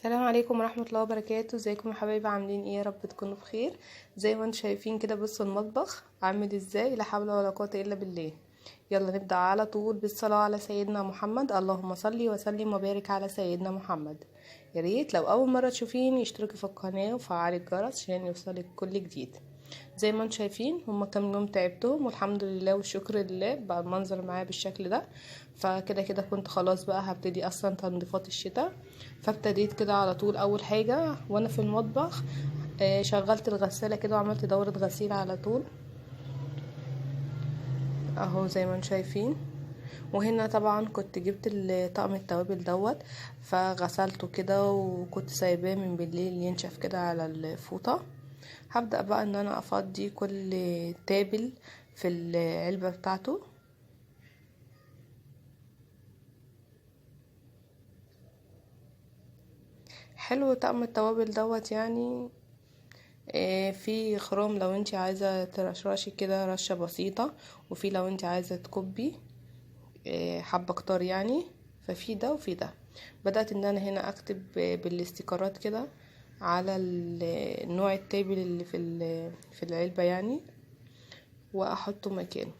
السلام عليكم ورحمة الله وبركاته. ازيكم يا حبايبي؟ عاملين ايه؟ يا رب تكونوا بخير. زي ما انتم شايفين كده، بصوا المطبخ عامل ازاي، لا حول ولا قوة الا بالله. يلا نبدأ على طول بالصلاة على سيدنا محمد. اللهم صل وسلم وبارك على سيدنا محمد. يا ريت لو اول مرة تشوفيني اشتركي في القناة وفعلي الجرس عشان يوصلك كل جديد. زي ما انتم شايفين هما كام يوم تعبتهم، والحمد لله والشكر لله بقى المنظر معايا بالشكل ده. فكده كده كنت خلاص بقى هبتدي اصلا تنظيفات الشتاء، فابتديت كده على طول. اول حاجة وانا في المطبخ شغلت الغسالة كده وعملت دورة غسيل على طول اهو زي ما انتم شايفين. وهنا طبعا كنت جبت طقم التوابل دوت، فغسلته كده وكنت سايباه من بالليل ينشف كده على الفوطة. هبدأ بقى ان انا افضي كل تابل في العلبة بتاعته. حلو طقم التوابل دوت، في خروم لو انتي عايزة ترشرشي كده رشة بسيطة، وفي لو انتي عايزة تكبي حبة كتار يعني، ففي ده وفي ده. بدأت ان انا هنا اكتب بالاستيكرات كده على النوع التابل اللي في العلبة يعني، واحطه مكانه.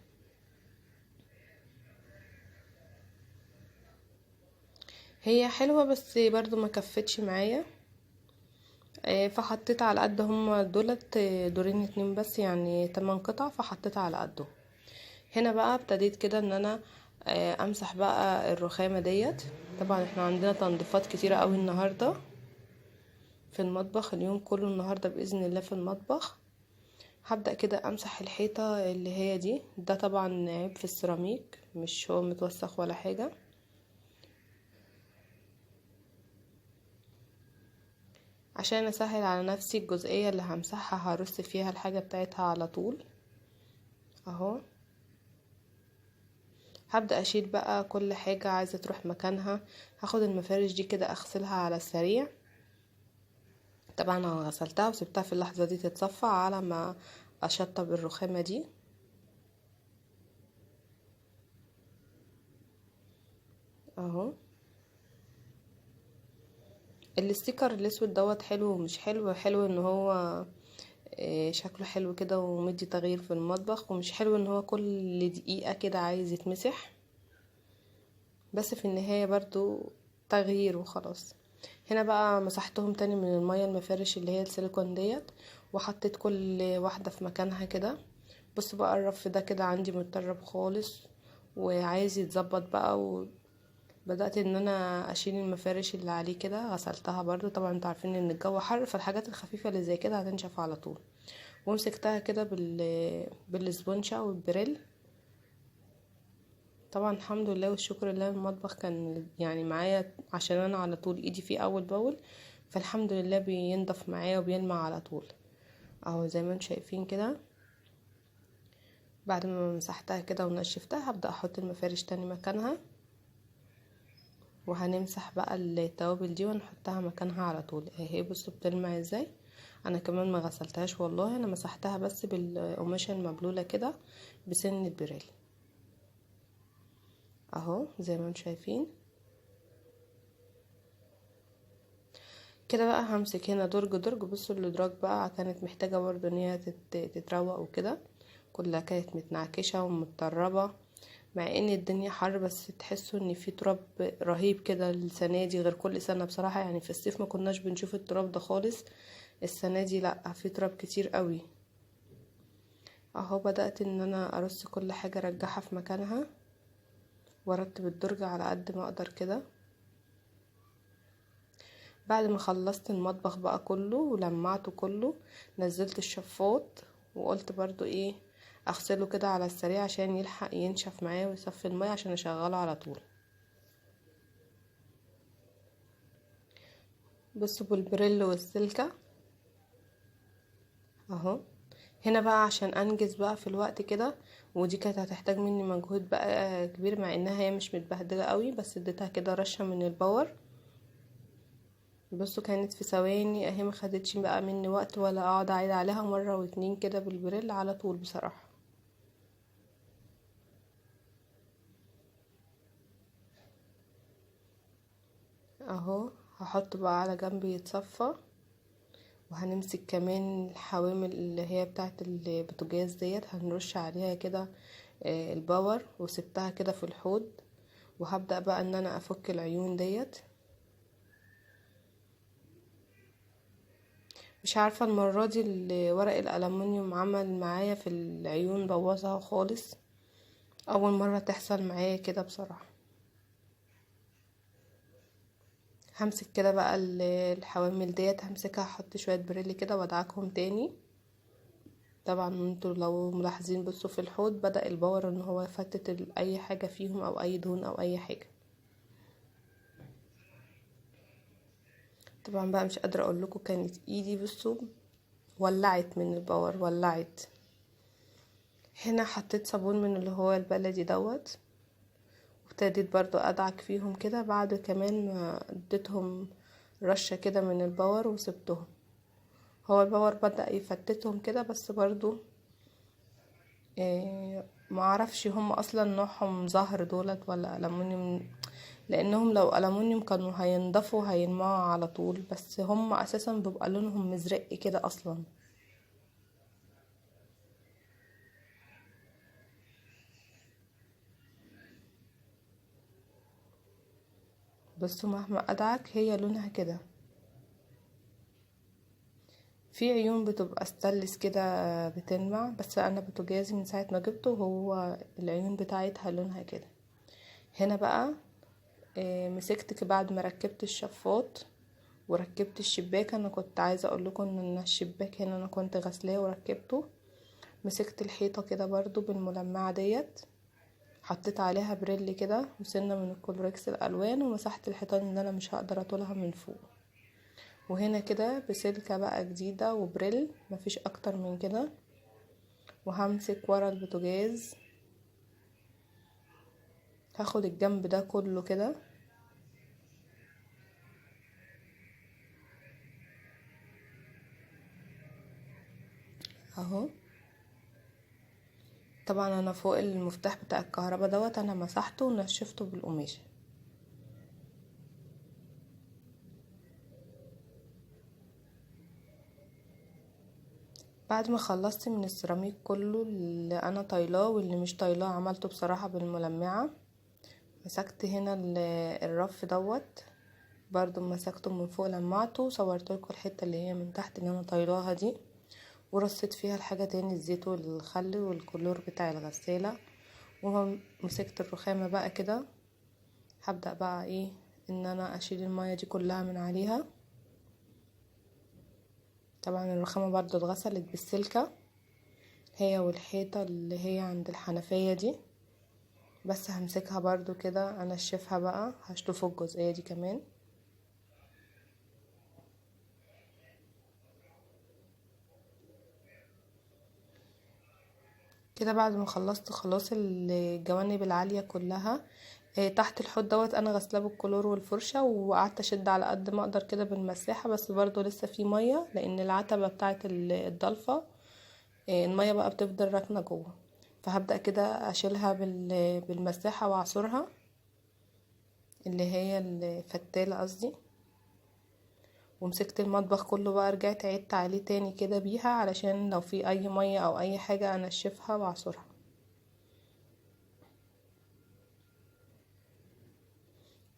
هي حلوة بس برضو ما كفتش معايا، فحطيت على قد هما دولت، دورين اتنين بس يعني 8 قطع، فحطيت على قده. هنا بقى ابتديت كده ان انا امسح بقى الرخامة ديت. طبعا احنا عندنا تنظيفات كتيرة قوي النهاردة في المطبخ، اليوم كله النهاردة بإذن الله في المطبخ. هبدأ كده امسح الحيطة اللي هي دي، ده طبعا عيب في السيراميك، مش هو متوسخ ولا حاجة. عشان اسهل على نفسي الجزئية اللي همسحها هرص فيها الحاجة بتاعتها على طول اهو. هبدأ اشيل بقى كل حاجة عايزة تروح مكانها. هاخد المفارش دي كده اغسلها على السريع. طبعا انا غسلتها وسبتها في اللحظة دي تتصفى على ما اشطب الرخامة دي. اهو ال sticker الاسود دوت حلو ومش حلو. حلو ان هو شكله حلو كده ومدي تغيير في المطبخ، ومش حلو ان هو كل دقيقة كده عايز يتمسح، بس في النهاية برضو تغيير وخلاص. هنا بقى مسحتهم تاني من المية المفارش اللي هي السيليكون ديت، وحطيت كل واحدة في مكانها كده. بصوا بقى الرف ده كده عندي متطرب خالص وعايز يتظبط بقى، وبدأت ان انا اشيل المفارش اللي عليه كده، غسلتها برضو. طبعا انتوا عارفين ان الجو حر، فالحاجات الخفيفة اللي زي كده هتنشف على طول. ومسكتها كده بالسبونشة والبريل. طبعا الحمد لله والشكر لله المطبخ كان معايا، عشان انا على طول ايدي فيه اول باول، فالحمد لله بينضف معايا وبيلمع على طول اهو زي ما انتم شايفين كده. بعد ما مسحتها كده ونشفتها هبدأ احط المفارش تاني مكانها، وهنمسح بقى التوابل دي ونحطها مكانها على طول اهي. بصوا بتلمع ازاي. انا كمان ما غسلتهاش والله، انا مسحتها بس بالقماشه المبلوله كده بسن البريل اهو زي ما انتم شايفين كده. بقى همسك هنا درج درج. بصوا الادراج بقى كانت محتاجه برضو ان هي تتروق وكده، كلها كانت متنعكشه ومتطربه، مع ان الدنيا حر بس تحسوا ان في تراب رهيب كده السنه دي غير كل سنه بصراحه. في الصيف ما كناش بنشوف التراب ده خالص، السنه دي لا في تراب كتير قوي اهو. بدات ان انا ارص كل حاجه ارجعها في مكانها وارتب الدرج على قد ما اقدر كده. بعد ما خلصت المطبخ بقى كله ولمعته كله، نزلت الشفاط وقلت برضو اغسله كده على السريع عشان يلحق ينشف معايا ويصفي المية عشان اشغله على طول. بصوا بالبريل والسلكة اهو. هنا بقى عشان انجز بقى في الوقت كده، ودي كانت هتحتاج مني مجهود بقى كبير مع انها هي مش متبهدلة قوي، بس اديتها كده رشة من الباور. بصوا كانت في ثواني اهي، ما خدتش بقى مني وقت ولا اقعد اعيد عليها مرة واتنين كده بالبريل على طول بصراحة. اهو هحطه بقى على جنب يتصفى. وهنمسك كمان الحوامل اللي هي بتاعه البوتاجاز ديت، هنرش عليها كده الباور، وسبتها كده في الحوض. وهبدأ بقى ان انا افك العيون ديت. مش عارفة المرة دي ورق الألمنيوم عمل معايا في العيون، بوظها خالص، اول مرة تحصل معايا كده بصراحة. همسك كده بقى الحوامل ديت، همسكها احط شوية بريل كده وادعكهم تاني. طبعا انتوا لو ملاحظين بصوا في الحوض بدأ الباور ان هو يفتت اي حاجة فيهم او اي دهون او اي حاجة. طبعا بقى مش قادرة اقول لكم كانت ايدي بصوا ولعت من الباور، ولعت. هنا حطيت صابون من اللي هو البلدي دوت، وابتديت برضو ادعك فيهم كده. بعد كمان ما اديتهم رشة كده من الباور وسبتهم، هو الباور بدأ يفتتهم كده، بس برضو ما اعرفش هم اصلا نوعهم زهر دولت ولا ألمونيوم، لانهم لو ألمونيوم كانوا هينضفوا هيلمعوا على طول، بس هم اساسا بيبقى لونهم مزرق كده اصلا. بصوا مهما ادعك هي لونها كده. في عيون بتبقى ستانلس كده بتلمع، بس انا بوتاجازي من ساعة ما جبته هو العيون بتاعتها لونها كده. هنا بقى مسكت بعد ما ركبت الشفاط وركبت الشباك. انا كنت عايزه اقول لكم ان الشباك هنا انا كنت غسلاه وركبته. مسكت الحيطة كده برضو بالملمعه ديت، حطيت عليها بريل كده وسنة من الكلوركس الالوان، ومسحت الحيطان اللي انا مش هقدر اطولها من فوق. وهنا كده بسلكه بقى جديدة وبريل، مفيش اكتر من كده. وهمسك ورا البوتاجاز، هاخد الجنب ده كله كده. اهو. طبعا انا فوق المفتاح بتاع الكهرباء دوت انا مسحته ونشفته بالقماشه. بعد ما خلصت من السيراميك كله اللي انا طايلاه واللي مش طايلاه عملته بصراحة بالملمعه. مسكت هنا الرف دوت برضو مسكته من فوق لمعته، وصورت لكم الحتة اللي هي من تحت اللي انا طايلاها دي، ورصيت فيها الحاجة تاني الزيت والخل والكلور بتاع الغسالة. ومسكت الرخامه بقى كده، هبدا بقى ايه ان انا اشيل المية دي كلها من عليها. طبعا الرخامه برضو اتغسلت بالسلكه هي والحيطه اللي هي عند الحنفية دي، بس همسكها برضو كده انشفها بقى، هشطف الجزئية دي كمان. كده بعد ما خلصت خلاص الجوانب العالية كلها، تحت الحوض دوت انا غسلاه بالكلور والفرشه، وقعدت اشد على قد ما اقدر كده بالمساحه، بس برضو لسه في مية لان العتبة بتاعه الضلفه، المية بقى بتفضل راكنه جوه. فهبدا كده اشيلها بالمساحه واعصرها اللي هي الفتاله قصدي. ومسكت المطبخ كله بقى، رجعت عدت عليه تاني كده بيها علشان لو في اي مية او اي حاجة انشفها واعصرها.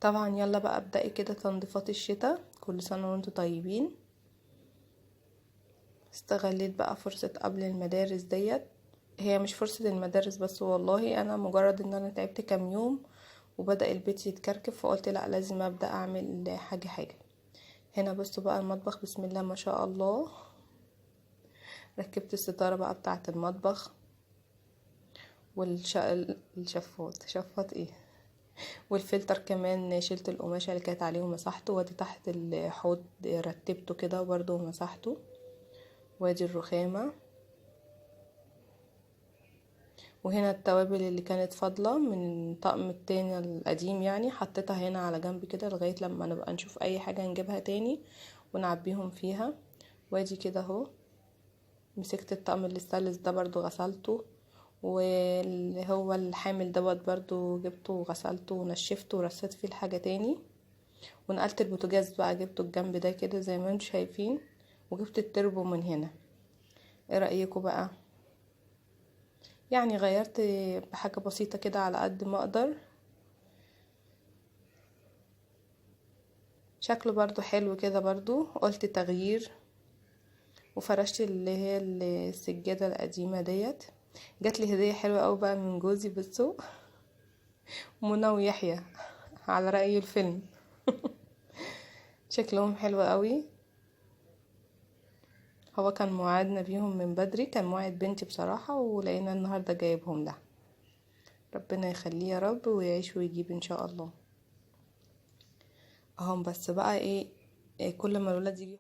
طبعا يلا بقى ابدأي كده تنظيفات الشتاء، كل سنة وانتم طيبين. استغليت بقى فرصة قبل المدارس ديت، هي مش فرصة المدارس بس والله، انا مجرد ان انا تعبت كام يوم وبدأ البيت يتكركب، فقلت لا لازم ابدأ اعمل حاجة حاجة. هنا بصوا بقى المطبخ بسم الله ما شاء الله، ركبت الستارة بقى بتاعة المطبخ والشفاط، شفاط ايه، والفلتر كمان شلت القماشة اللي كانت عليه ومسحته، وادي تحت الحوض رتبته كده برضو ومسحته، وادي الرخامة. وهنا التوابل اللي كانت فاضلة من الطقم التاني القديم يعني حطيتها هنا على جنب كده لغاية لما نبقى نشوف اي حاجة نجيبها تاني ونعبيهم فيها. وادي كده اهو مسكت الطقم الستانلس ده برضو غسلته، واللي هو الحامل دوت برضو جبته وغسلته ونشفته ورصيت فيه الحاجة تاني. ونقلت البوتاجاز بقى، جبته الجنب ده كده زي ما انتم شايفين، وجبت التربو من هنا. ايه رأيكم بقى؟ يعني غيرت بحاجة بسيطة كده على قد ما اقدر. شكله برضو حلو كده، برضو قلت تغيير. وفرشت اللي هي السجادة القديمة ديت، جات لي هدية حلوة قوي بقى من جوزي. بصوا منى ويحيى على رأي الفيلم. شكلهم حلو قوي. هو كان موعدنا بيهم من بدري، كان موعد بنتي بصراحة، ولقينا النهاردة جايبهم لها. ربنا يخليه يا رب ويعيش ويجيب ان شاء الله. اهم بس بقى ايه، كل ما الولاد يجي